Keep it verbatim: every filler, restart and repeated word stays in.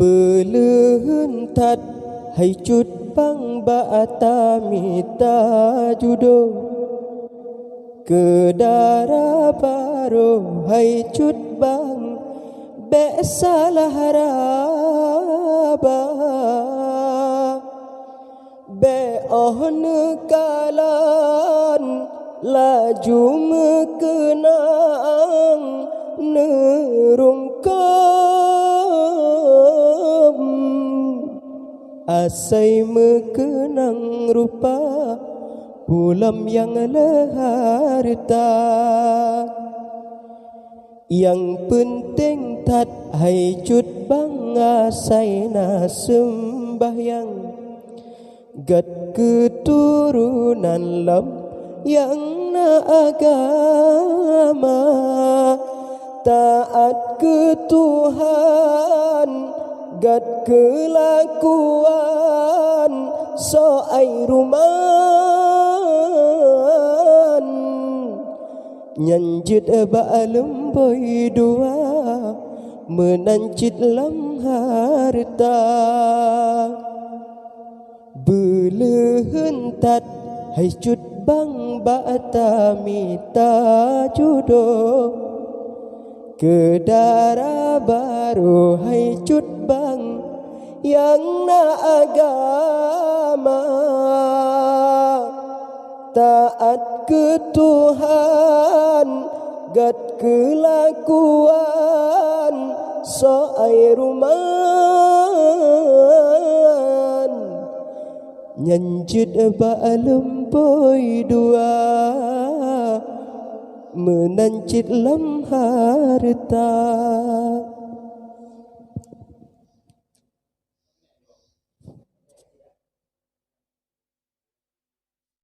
Peuleuheun that hai cut bang bak ata mita judoe. Keu dara barô hai cut bang, bék salah raba. Bék óh neukalon, laju meukeunong neurungkôm. Asai meukeunong rupa, peulom nyang le hareuta. Nyang peunteng that hai cut bang asai na seumbahyang. Gét keuturonan lom nyang na agama, taát keu Tuhan, gét keulakuan soai ruman. Nyan jeuet bak leumbôi dua, meunan cit lam hareuta. Beuleuheun that hai cut bang bak ata mita judoe. Keu dara barô hai cut bang nyang na agama, taát keu Tuhan, gét keulakuan soai ruman. Nyan jeuet bak leumbôi dua, meunan cit lam hareuta.